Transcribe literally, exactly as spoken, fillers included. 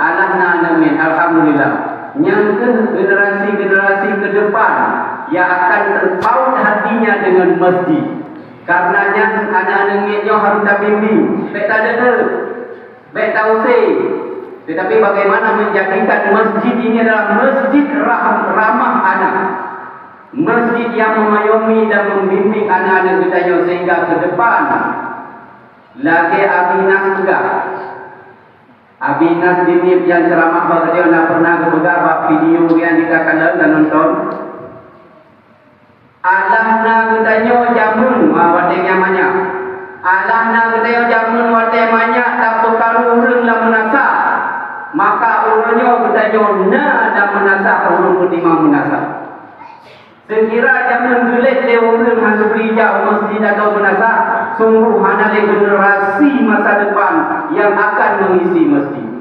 Alah na aneuk miet, alhamdulillah. Nyang keuh generasi-generasi ke depan yang akan terpaut hatinya dengan masjid. Karena nyan aneuk-aneuk miet nyoe harus tabimbing, bèk tadeungoe, bèk tausé. Tetapi bagaimana menjadikan masjid ini adalah masjid rah-, ramah anak. Masjid yang mengayomi dan membimbing anak-anak kita nyoe sehingga ke depan, lagèe Abi Nas peugah. Abi Nas Dinip nyang ceramah bak geutanyoe na pernah geupeugah bak video nyang dikalon dan nonton. Alah na geutanyoe jameun, ha, watèe nyan manyak. Alah na geutanyoe jameun watèe manyak tapeukaru ureueng lam meunasah, maka uroe nyoe geutanyoe na lam meunasah ureueng peutimang meunasah. Seukira jameun geulet lé ureueng hana geubri jak u masjid atau meunasah, sunggoh hana lé generasi masa depan nyang akan mengisi masjid.